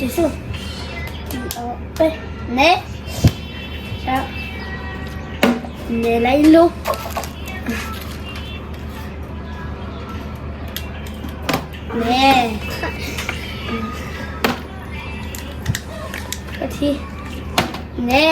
Ib xu, ib ob peb, ne, ne lawv ib lub, ne, ne,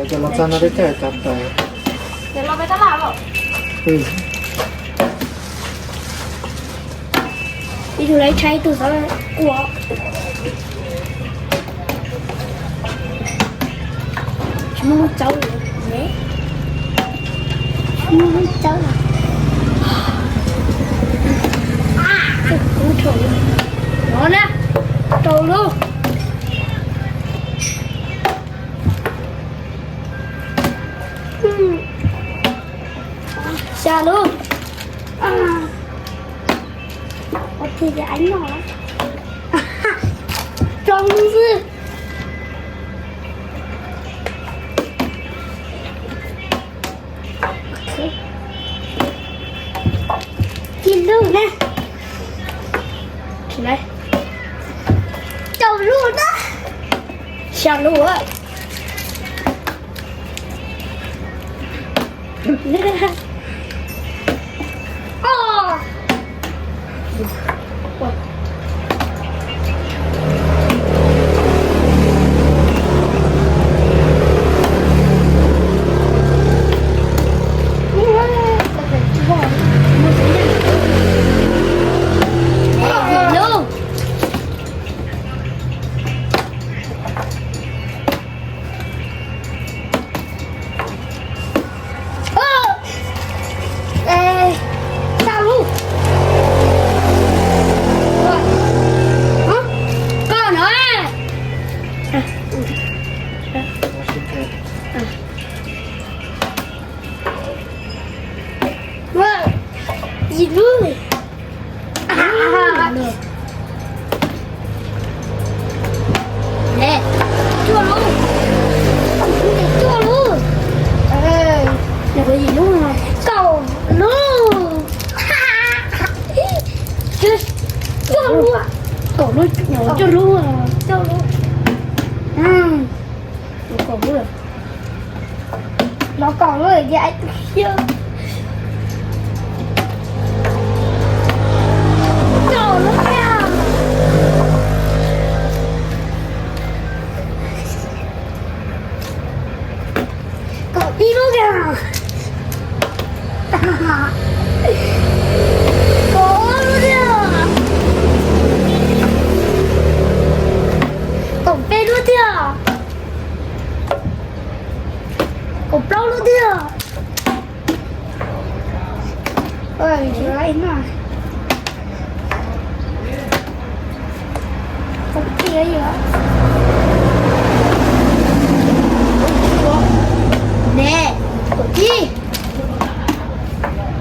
Cov lus txog no twb coj cov taws. Ib tug lawv tshaib ib tug xov ua. Tsis muaj lub txawb li ne. Tsis muaj lub txawb li. Kub rau lub. No na. Rau lub. Xya lub. Ua tiag tiag, no rau xwb. Ib lub na. Rau lub na. Xya lub. Ê, sao lub? Hả? Con nữa. À. Wow, gì lưới. Nè, cua lub. Nè, cua lub. Ê, nè, có gì lub nè. Cua lub. Cua, cua lub. Cua lub, cua lub. Cua lub. Ừ. Cua lub. Nó còn lưỡi dạy tôi chưa? Còn lưỡi à? Còn ít lưỡi kìa. Còn lưỡi kìa. Còn peb lưỡi kìa. Còn plaub lub thiab. Ôi, nè,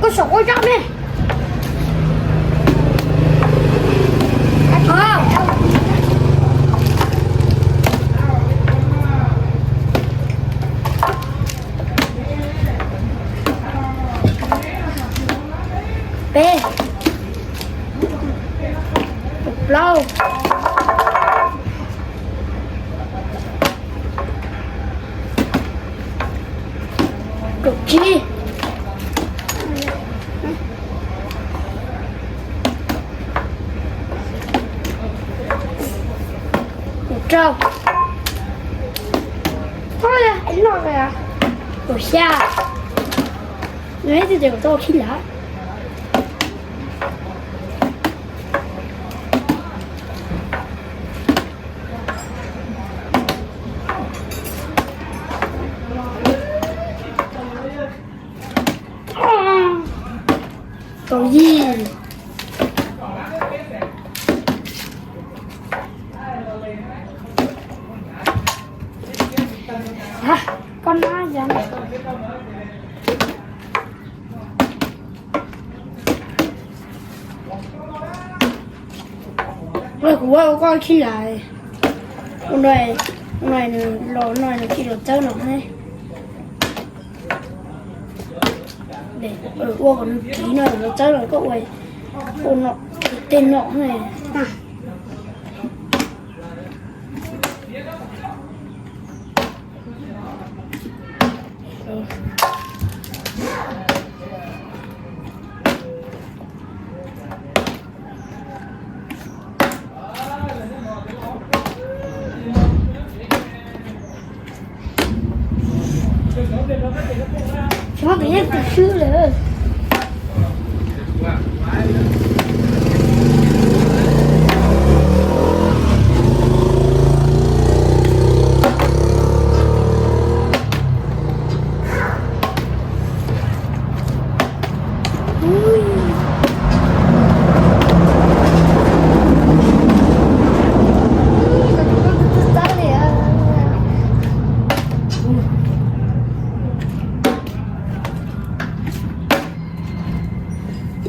koj sov koj zaj ne. Ơ. Ib, rau, kaum xya, no ib tug ces kuv tau khib lav. Kaum yim. Koj nab yog kuv ua koj khib lav. Ua no, ua no nws los no nws tsis los txawb no ne. Ua kom nws kiv no los txawb los koj ua, ua no, tej no ne. Tsis muaj kev yeej tus swb lawm.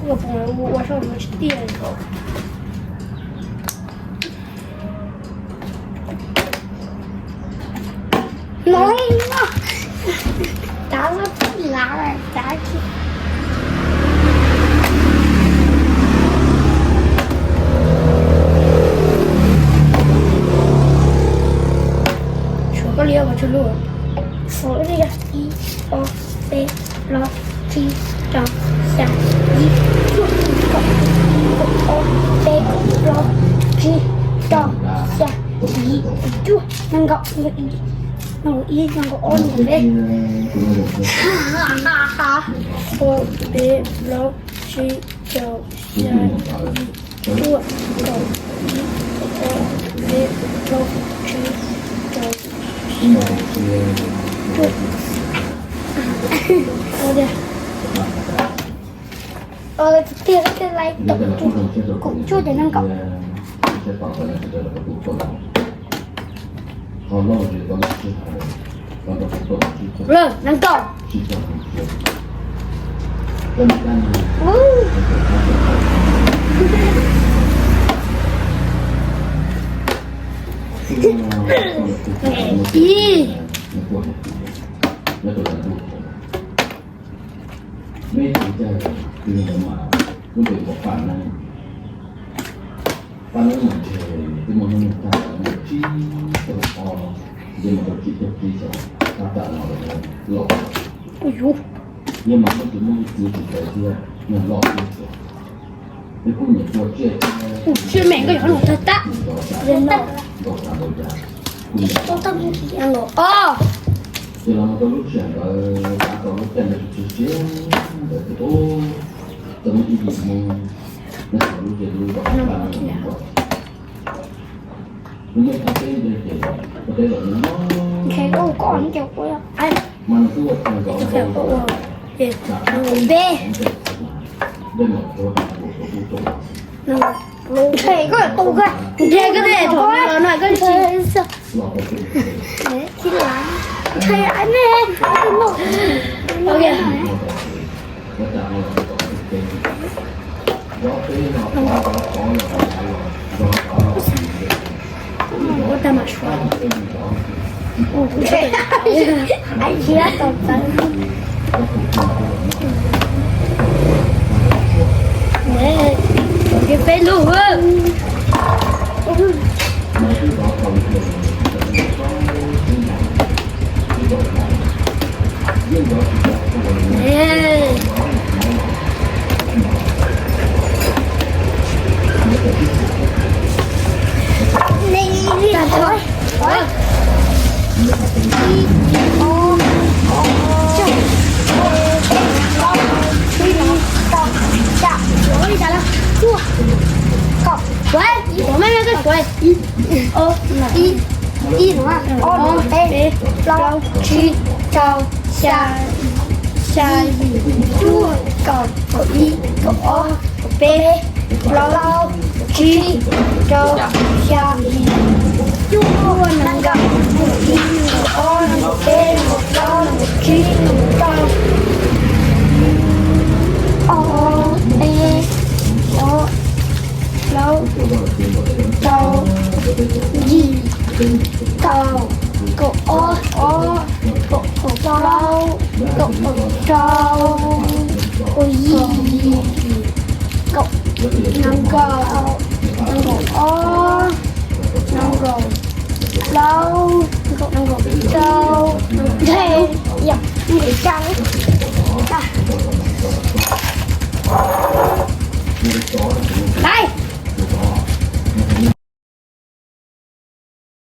Ua pom ua ua soj ua tsis tiaj li. No, tav lab lav tav. Tshuav koj li ua tshuav lub. Ib, ob, peb, plaub, tsib, rau, xya, yim, cuaj, kaum, kaum ob, peb, plaub, tsib, rau, xya, yim, cuaj, nees nkaum, nees nkaum ib, nees nkaum ob, nees nkaum peb, ua peb, plaub, tsib, rau, xya, yim, cuaj, kaum ib, kaum ob, peb, plaub, tsib, rau, xya, cuaj. Ua tiag, ua tiag, kaum cuaj ces nees nkaum. Nees nkaum. Ib. Paj neeb mas ntshe twb muaj hnub nyoog tag tsib caug ob, nce mus rau tsib caug tsib xyoo, tab tom no lawm los. Yog mas muaj tus muaj ib txwv tsis tau thiab, nyoog loj thiab xyov. Nws kuj nyiam tua tsiaj thiab, tsiaj me koj yuav los tag tab, nkaus xav nkaus yav, kuj nyiam. Os, ces los mus rau lub sij hawm ntawd, tav tau lub caij ntawd tsis siab ntawd ces, txawm muaj ib yim Hmoob nyob rau lub zej lub zos Paj Neeb no, nws muaj ib qhov teb ntawd ces ua teb los nyob, mas nws twb ua tag nkaus ntawd, peb, koj tu koj, koj thaum no koj tsis, ok. Ua tag mas suav. Peb lub. Kaum, suav, ib, ua, ib, ib, ob, peb, plaub, tsib, rau, xya, xya, yim, cuaj, kaum, kaum ib, kaum ob, kaum peb, plaub, tsib, rau, xya, yim, cuaj, nees nkaum, nees nkaum ib, nees nkaum ob, nees nkaum peb, nees nkaum plaub, nees nkaum tsib, nees nkaum rau, ob, peb, ob, plaub, rau, yim, kaum, kaum ob, ob, kaum plaub, kaum rau, kaum yim, kaum, nees nkaum, nees nkaum ob, nees nkaum plaub, nees nkaum rau, nees nkaum rau, nees nkaum rau.